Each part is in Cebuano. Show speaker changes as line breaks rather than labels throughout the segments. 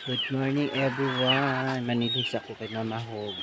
Good morning, everyone. Manilhis ako kay Mama Hog.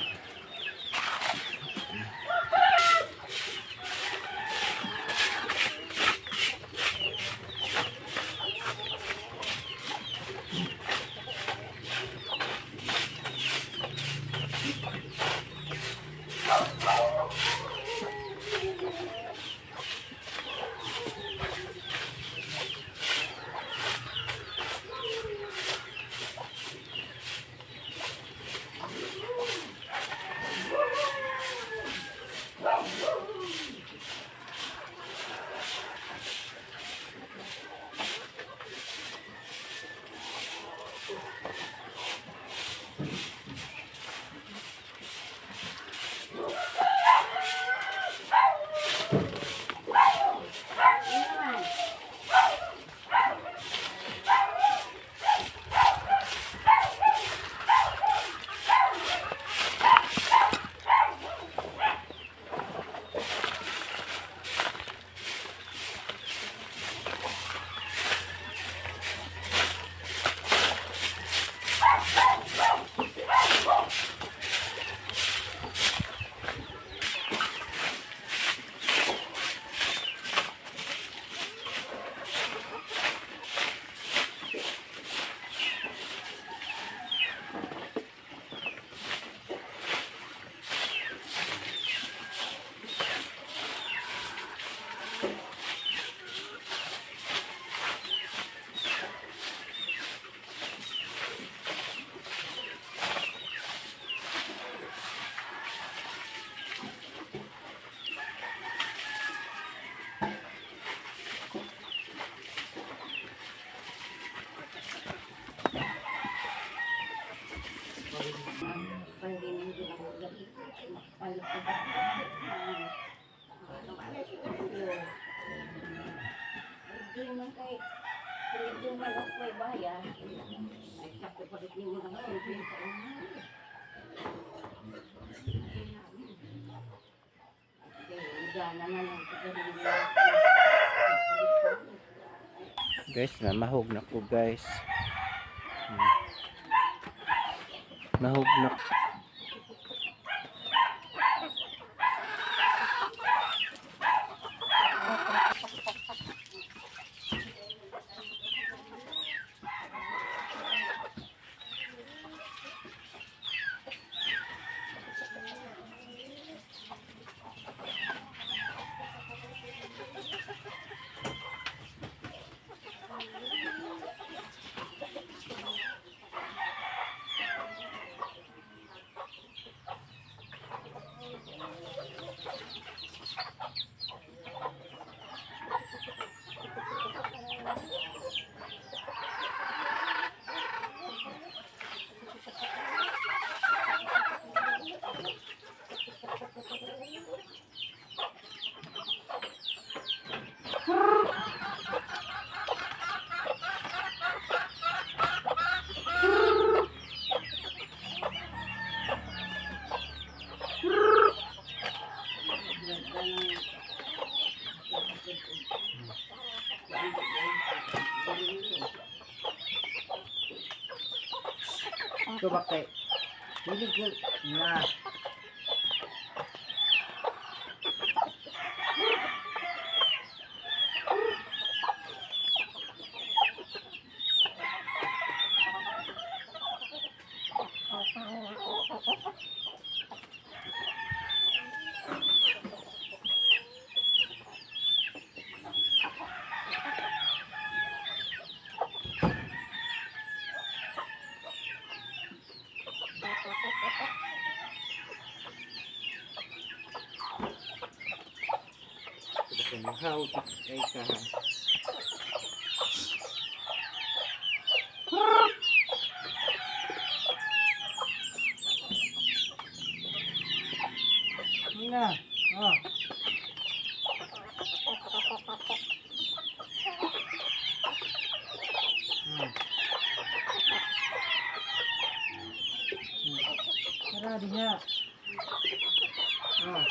Guys, namahog na ko, guys. Mahog na. Ito ba kay dili gyud na. Ito kay mahawg kay ka. Na. Oh. Tara diha. Oh.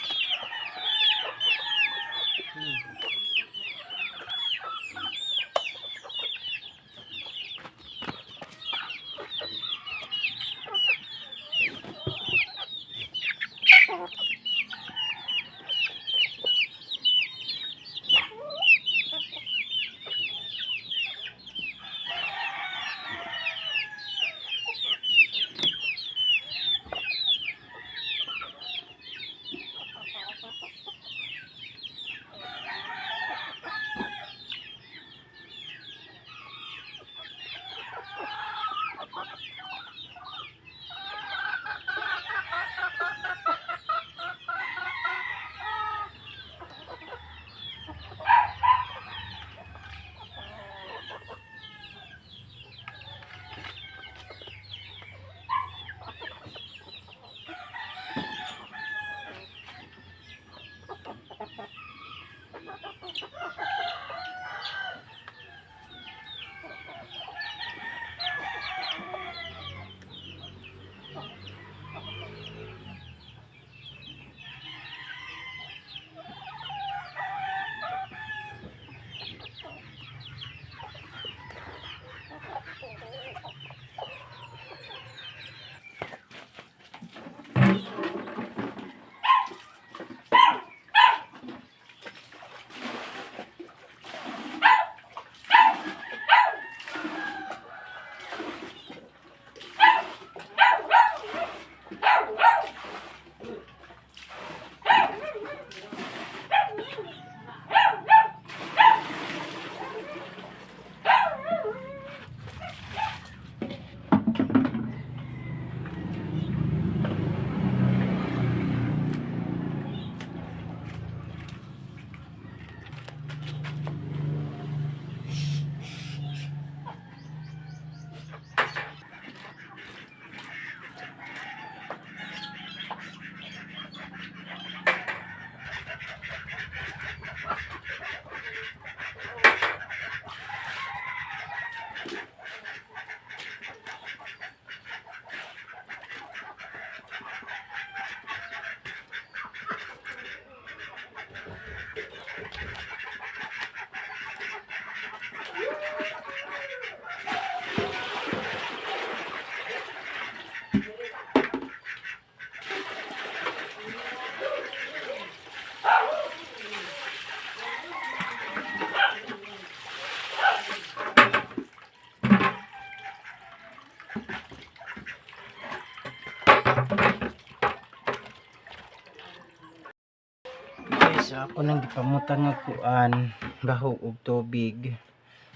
So ako nang gipamutang nga kuan, baho og tubig.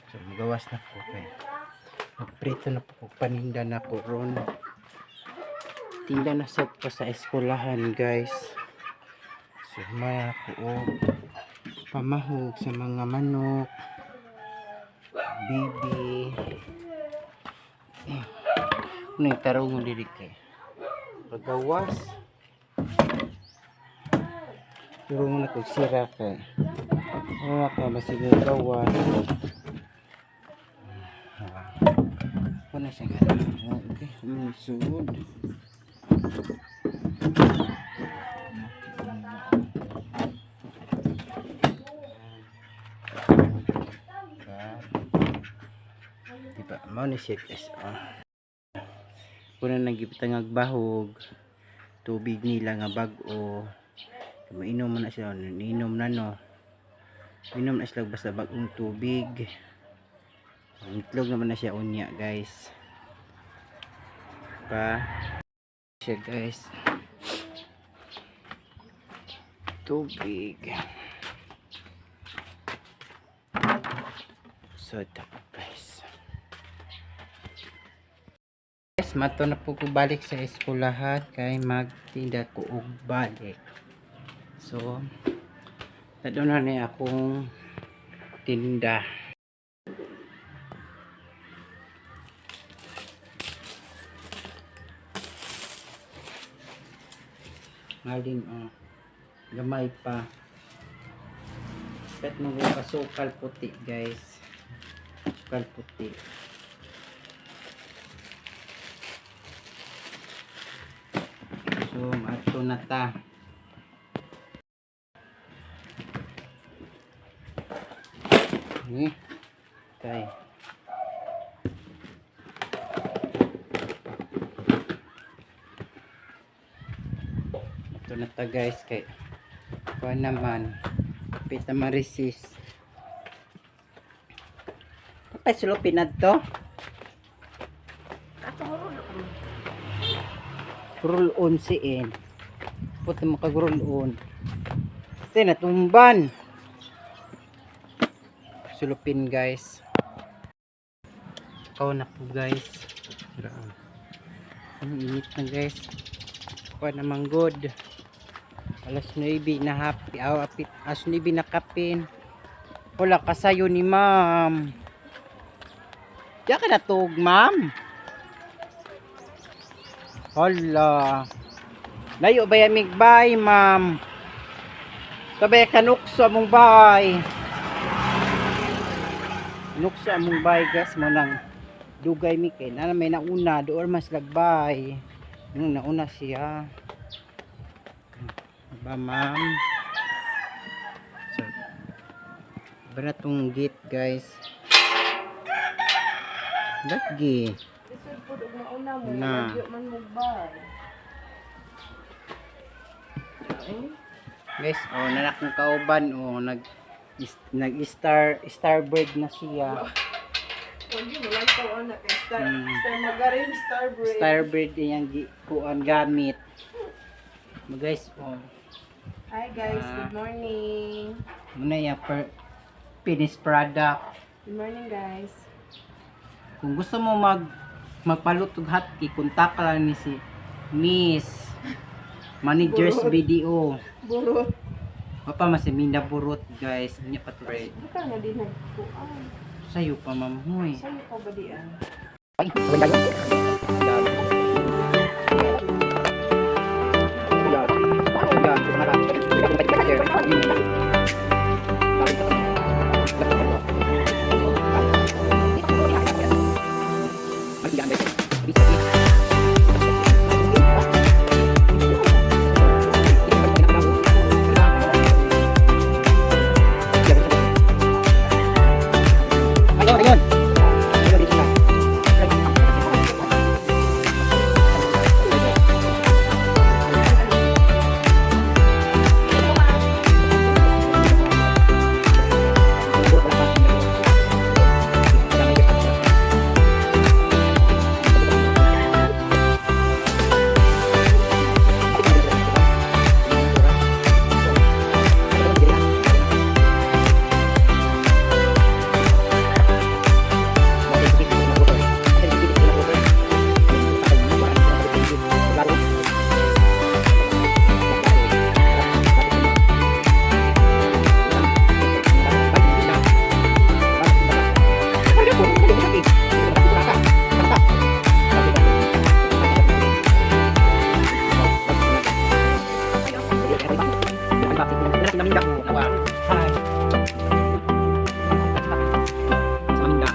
So magawas na ko kay magprito na po ko, paninda na ko ron. Tinda na sad ko sa eskwelahan, guys. So maya ko og pamahog sa mga manok. Baby. Eh, ano yung tarong mo diri kay? Pagawas. Pero muna kog sira kay. Wala ka basig gawas. Ako na siya nga. Okay, sugod. Diba, mao ni siya, guys. Ah. Kuna nagipitangag bahog, tubig nila nga bag-o. Mainom na sila, niinom na, no. Inom na sila basta bagong tubig. Ang itlog naman na siya unya, guys. Pa siya, guys. Tubig. So ito, guys. Guys, mato na po ko balik sa eskulahan kay magtinda ko og balik. So, tado na ni akong tinda. Malin, oh. Gamay pa. Pet mo kasukal puti, guys. Sukal puti. So, ato na ta. Ni. Kay. Ato na ta, guys, kay kuha naman. Pita marisis. Kapay sulupin na to. Roll on si en. Puti mo kag roll on. Ito natumban. Sulupin, guys. Ikaw na po, guys. Ang init na, guys. Kuha naman good. Alas 9 na happy. Aw, apit. Alas 9 na kapin. Wala kasayo ni ma'am. Diyan ka natug, ma'am. Hala. Layo ba yamig bay, ma'am? Kabay kanukso among bay. Nukso among bay, guys, mo nang dugay mi kay na may nauna doon mas lagbay. Yung nauna siya. Ba, ma'am? So, ba na tong gate, guys? Lagi.
Lisod pud og mauna mo,
Na.
lagyo man mo bay.
Guys, oh, nanak ng kauban, oh, nag star starbird na siya.
Wag yun, walang tao na kay star, star magarin, star bread.
Starbird iyang kuan gamit. Mo, guys, oh,
Hi guys,
Ah.
good morning.
muna iya per finished product.
Good morning, guys.
Kung gusto mo magpaluto og hotcake, kontak lang ni si Miss Managers
Burot.
BDO.
Burot.
Papa mas si Minda Burot, guys. Nya pa to.
Buka nga din nagkuan.
Sayo pa, ma'am, huy.
Sa'yo pa ba di ah?
Ayun, ayun. Naminda ko. Nawa. Hi. Sa Minda.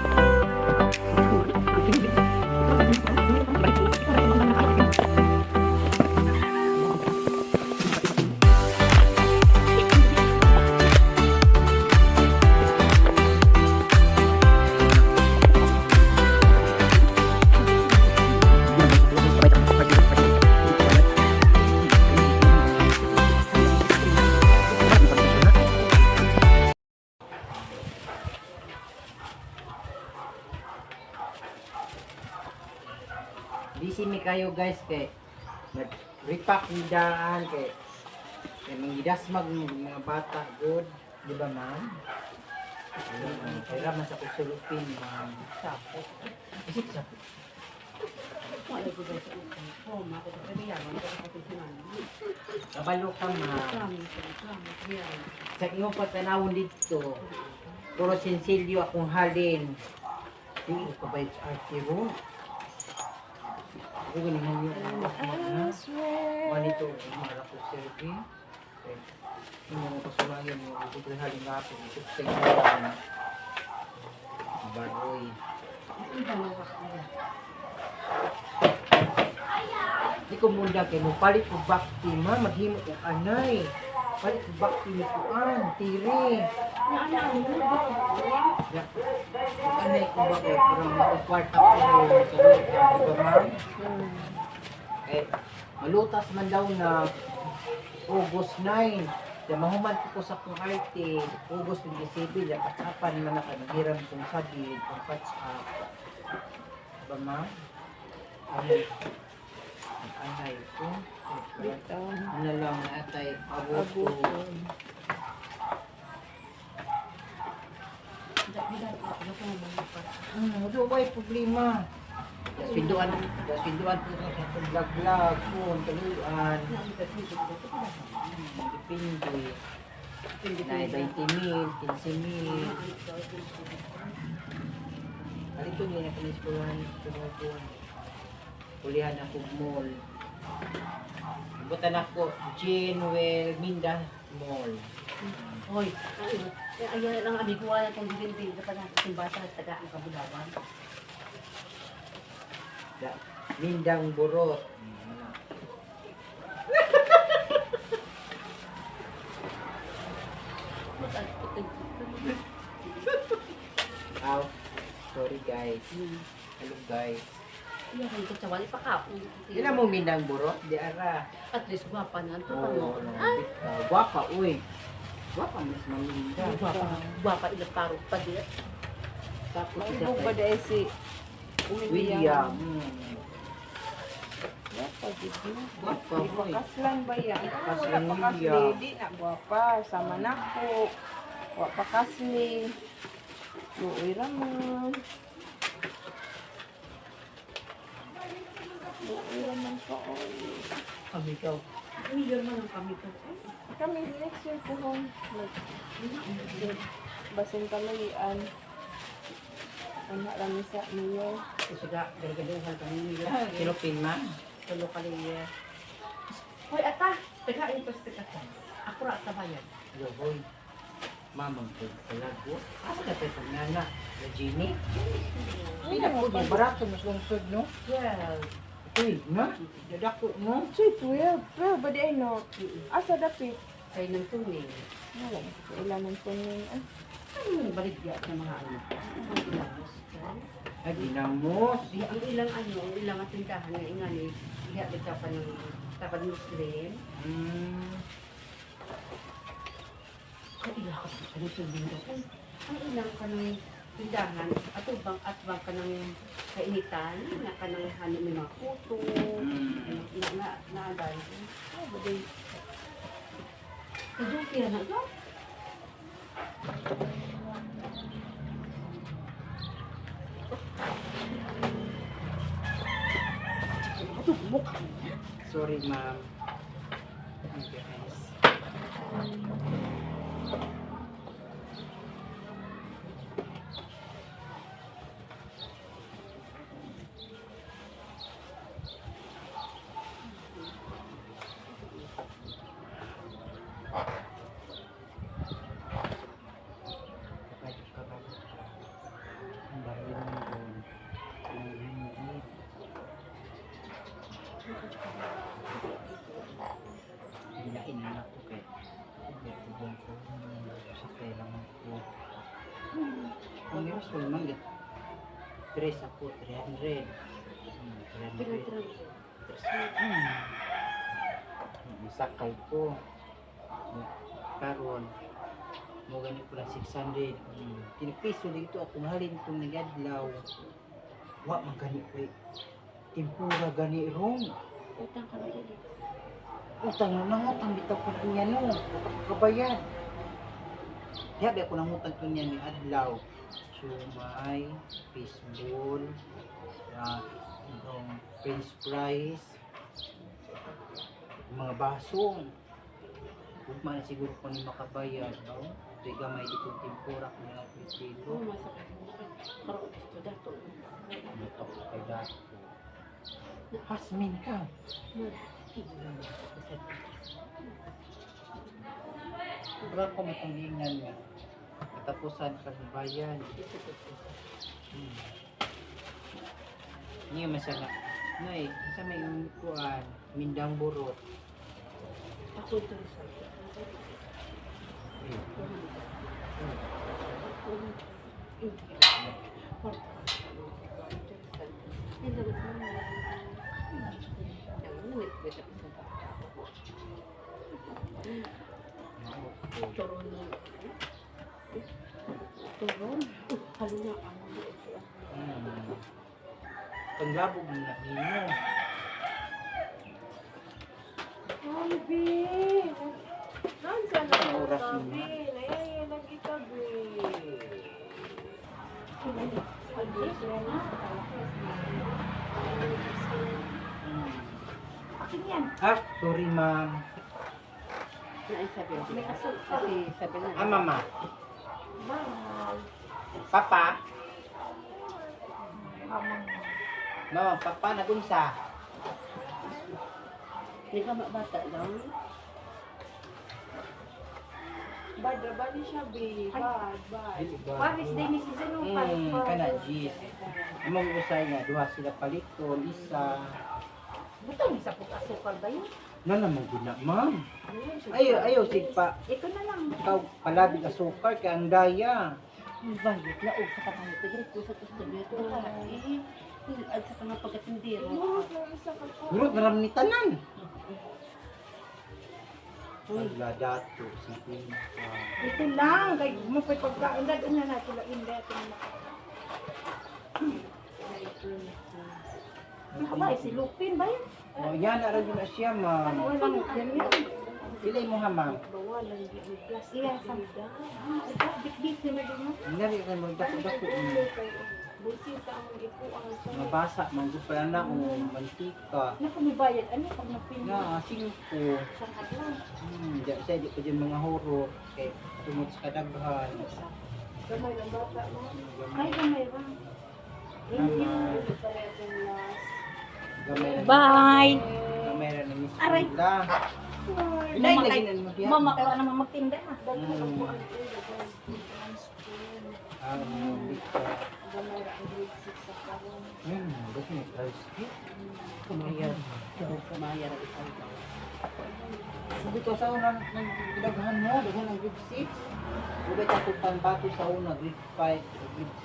Busy mi kayo, guys, kay nag-repack ni daan kay kay manggidasmag ng mga bata good, di ba, ma'am? Ayun, kaya man sa kusulupin, ma'am.
Sapot.
Isip sa
Wala ko ba sa utang ko? Makakabiyaan ko sa katintinan.
Kabalo ka, ma'am.
Kami, kami, kami.
Sa iyong patanawon dito, puro sinsilyo akong halin. Di ko ba it's arte ro? Ako ganin mo yung
I swear.
Manito, mahal ako serbi. Hindi mo pasulayan mo, ako ko halin nga ako. Ito sa inyo. Baroy.
Iba na ako.
Di ko munda kay mo palit og bakti ma, maghimo og anay. Palit og bakti ni kuan, tiri. Ya. Anay ko ba kay parang mga kwarta ko sa di ba, ma'am? Eh, malutas man daw na August 9. Ya mahuman ko sa akong IT, August 27, ya katsapan man na kanagiram kong sagid, kung catch up. Ba, ma'am? Ano? Ang anay ko.
Dito.
Ano lang atay abuto.
Abuto.
Do way problema. Swinduan, swinduan po sa atong vlog-vlog kung tuluan. Depende. Na 20 mil, 15 mil. Alito niya na kami eskwelahan, tumutuan. Kulihan ako mall. Butan ako Jeanwell Minda Mall.
Hoy, ayun ang amiguan itong dibindi pa na simbasa at taga ang kabulawan.
Da, Mindang Burot. Ano. Aw, sorry guys. Hello guys.
Iya kung kutsawan ipakaon.
Ila mo Mindang Burot? Di ara.
At least gwapa na ito
Oo,
pa mo.
gwapa uy. Gwapa mas maminda.
Gwapa, gwapa ilang paro pa di.
Tapos isa
Maibog ba
kay
dahil si
William.
William?
Hmm.
Gwapa, gid no?
Gwapa uy.
Ipakaslan ba yan? Wala
Kaslan
pa kasli,
William.
di na gwapa. Sama na ko. Wa pa kasli. Luoy raman. Luoy raman ko. Oy.
Kami daw. Million man ang kami daw.
Kami next year po hong basin kalayian. Ano rami sa New York.
Suga, gargaduhan kami nila.
Pilipin man.
Tulo kali. Hoy ata, taga interest ka ta. Ako ra ata bayan.
Hello boy. Mamang ko palago. Asa ka tayo pag nana? La Jenny? Pila po di barato mas lungsod no?
Well,
Uy, na? Dadako no?
Uy, 12. 12 ba di ay no? Asa dapit?
Kay nang tuning.
Wala. Ilan ang tuning. Ay,
Ano yung baligya sa mga ano? Ang ilamos.
Ay, ginamos.
Ang ilang ano, ang ilang ang tindahan nga ingani, iha ka pa ng tapad Muslim. Ang ilang ka sa kanang tubig daw. Ay, ang ilang kanang tindahan, atubang atbang kanang kainitan, na kanang hani may mga puto, na na na na
ay, ba di?
Kaduki na no?
Sorry, ma'am. Hi, guys. Subong ko. Sakay lang ako. Ang oras ko naman. Tres ako, 300. 300. Sakay ko. Karon mo gani ko lang 600. Tinipiso dito ako mahalin kung nagadlaw. Wa man gani ko eh. Tempura gani ron.
Utang ka na dili.
Utang na nangutang bitaw ko niya no. Utang ko kabayad. Diha ba ako nangutang ko niya ni adlaw. Sumay, fishball, itong french fries, mga baso. Ugma na siguro ko ni makabayad. No? Ito'y gamay di kong tempura kung nga Pilipino.
Oo, masakit mo. Karoon ito dato.
Ano to kay dato? Hasmin ka. Bra ko matanggingan nga. Katapusan ka ng bayan. Niyo masala. Nay, sa may kuan, mindang burot.
Ako ito sa
Eh, mao ko.
Turon. Halo na ang
Panglabog na nimo.
Ay, B. Nandiyan na
Ang oras
ka,
na.
B. Nayaya lagi ka, B.
Akin yan.
Ah, sorry ma'am.
May aso kasi sabi na.
Ah, mama.
Ma'am.
Papa.
Amang.
Mama, papa nagunsa.
Hindi ka mabata lang.
Bad, bad siya, B. Bad, bad.
Dili ba?
Paris din ni season no paris.
Kana gis. Imong usay nga duha sila paliton, isa.
Butang isa po asukal ba yun?
Na naman gud na, ma'am. Ayo, ayo sigpa.
Ito na lang.
Ikaw palabig asukar kay ang daya.
Bayot na og sa kanang tigre ko sa customer to. Eh, at sa kanang pagkatindero.
Murot lang isa ka po.
Gurot na ram ni tanan. Wala dato si Queen.
Ito lang kay mo pay pagkaon dad na na sila inda ito na. Ano ba si Lupin ba yun?
Oh, yan ara yun na siya, ma'am.
Walang yan yan.
Pilay mo ha, ma'am.
Bawalan, di may plastic.
Iya, sa
Ida.
Ah, ito bitbit ni mo.
Nari ka mo dako dako.
Busita ang ikuan sa
Mabasa man gud pala na o mantika.
Naku may bayad ano pag napin.
Na singko.
Sa hadlang.
Di siya di ko dyan mga huro kay tungod sa kadaghan.
Gamay ng bata mo.
Ay gamay ra. Thank you.
Pare akong last.
Gamay ra.
Bye.
Gamay ra ni Miss
Aray.
Mila. Ilay
Mama
lagi
kay
na mo diya.
Mama kay wala naman magtinda.
Daghan ang kuan ko, daghan ang spoon.
Ah, di ka.
Gamay ra ang grade 6 sa karon.
Basta may price.
Kumaya. Kumaya ra ikaw.
Sabi ko sa una, nang daghan mo, daghan ang grade 6. Ugay ta kung bato sa una, grade 5, grade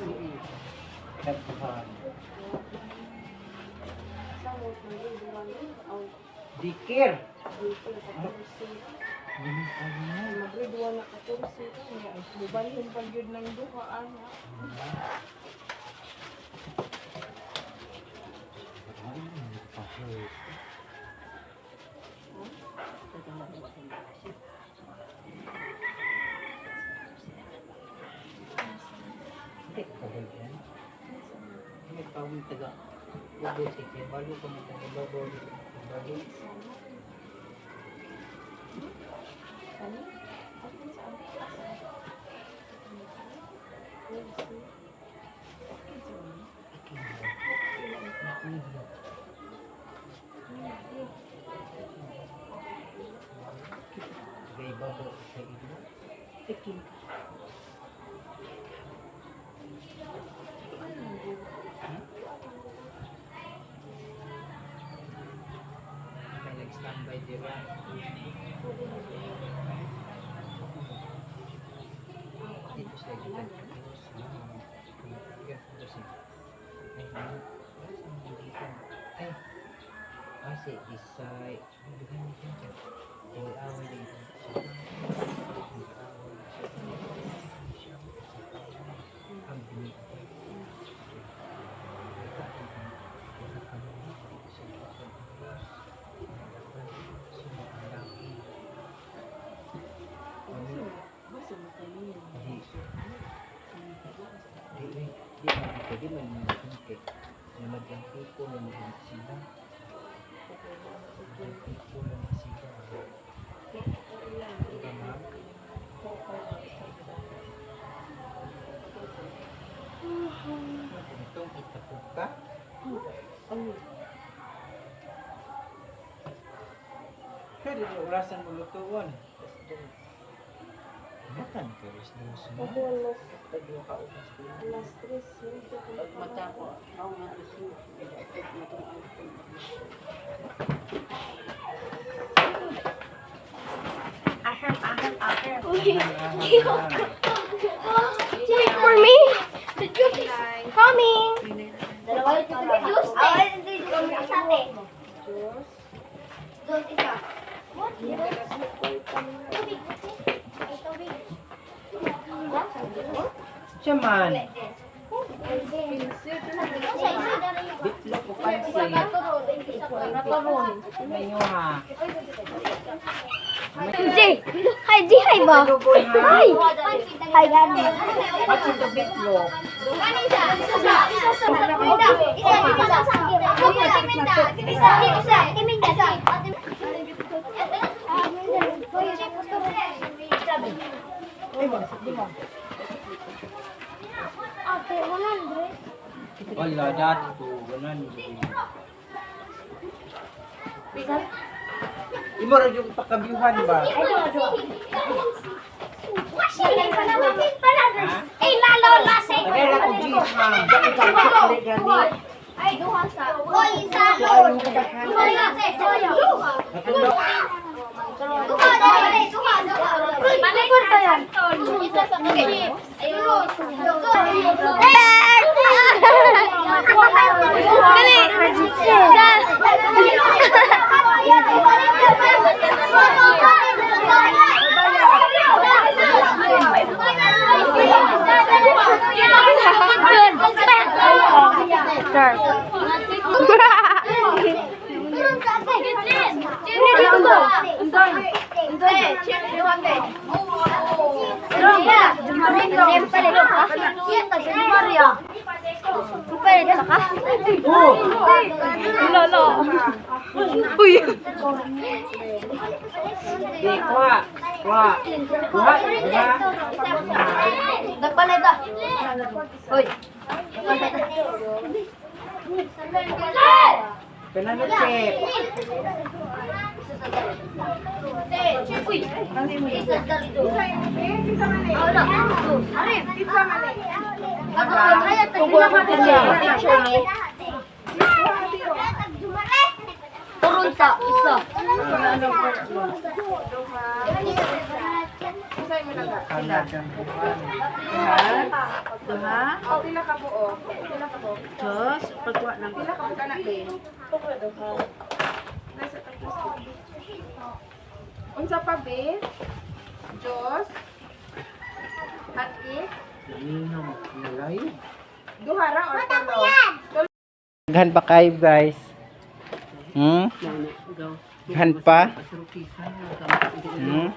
6. Daghan.
Sa mo grade 1 ang
Dikir.
grade 14.
Ganun pa yun.
Mag-grade 1 na 14 ka niya. Ay, mubalhin pa gyud ng duha ana.
Hindi, kabal yan. May pawang taga. Ubo si Kebalo, kung may taga babaw, Kebalo.
Ano? Ako sa
Gay babaw sa ilo.
Ikin.
May nag-standby dira. Sila gikan Diyos. Ay, ah, si Isay. Ay, dughan ni siya. Away-away din siya. Siya. Ang bini. Di man pwede man kay namadlang tipo na sila. Namadlang tipo na sila. Diba, ma'am? Itong itapog ka? Pwede na urasan mo lutuon. Makan ka rin mo.
Alas 3.
Pag mata ko, ako nga gusto. Matong
Wait for me. The juice is coming. Juice eh. Juice isa. What? Tubig. Ay, tubig.
Siya man.
Isa, isa,
Bitlog o pansit. Ngayon ha.
G. Hi, G, hi ba? Hi. Hi, Gabby.
Pansit o bitlog.
Isa, isa, isa, isa, isa, isa, isa, isa, Ate, 100.
Wala, dato. 100. Imo ra yung pakabyuhan ba?
Ay, lalo, lasing.
Tagay lang ko cheese, ma'am.
Ay, duha sa. Oy, sa lord. Duha na, duha. Duha, dali, duha, duha. Balik tayo. Isa sa chips. Dali.
Di, kuha. Kuha. Kuha. Kuha.
Nagpalit ah. Hoy.
Kanano chip?
Uy. Turun sa isa.
Kanadang buwan.
Duha?
O, pila ka buo? Pila ka buo?
Diyos, pagkuha ng
Pila ka buo na, be? Nasa tapos. Unsa pa, be? Diyos? Hot cake?
Ninong nalayo.
Duha ra or tulo?
Daghan pa kayo, guys. Hmm?
Nana, go.
Daghan pa?
Hmm?
Hmm?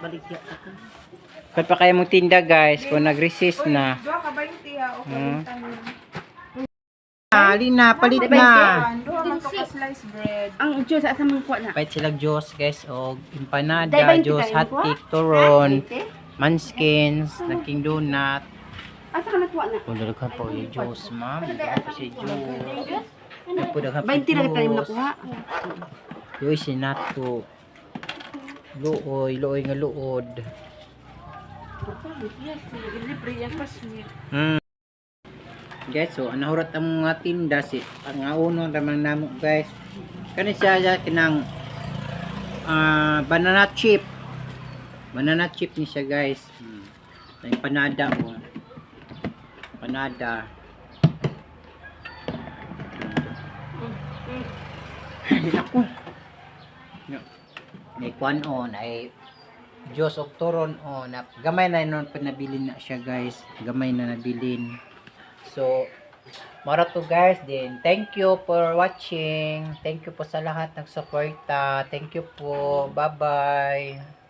Daghan pa kayo mong tinda, guys. Kung nag-resist na.
Duha ka ba yung tiya o
Ah, Lina, palit na.
Duha man to ka slice bread.
Ang Diyos, asa mong kuha na?
Palit sila Diyos, guys. O empanada,
Dahil ba yung
Diyos,
titayin
hot
ko?
cake, turon, munchkins, nagking donut.
Asa ka nakuha na?
Kung daghan pa yung Diyos, ma'am. Daghan pa si Diyos. Daghan pa daghan pa
20 na tayo
Diyos.
nakuha.
Luoy sinato. Luoy, luoy nga luod.
Yes, libre yan pa sweet.
Guys, so anahurat ang mga tinda si ang uno ramang namo, guys. Kani siya siya kinang banana chip. Banana chip ni siya, guys. Ang panada mo. Panada. Ay, ako. May kwan on ay Diyos og turon o na gamay na nun pinabilin na siya, guys, gamay na nabilin. So mara to, guys. Then thank you for watching. Thank you po sa lahat nagsuporta. Thank you po. Bye bye.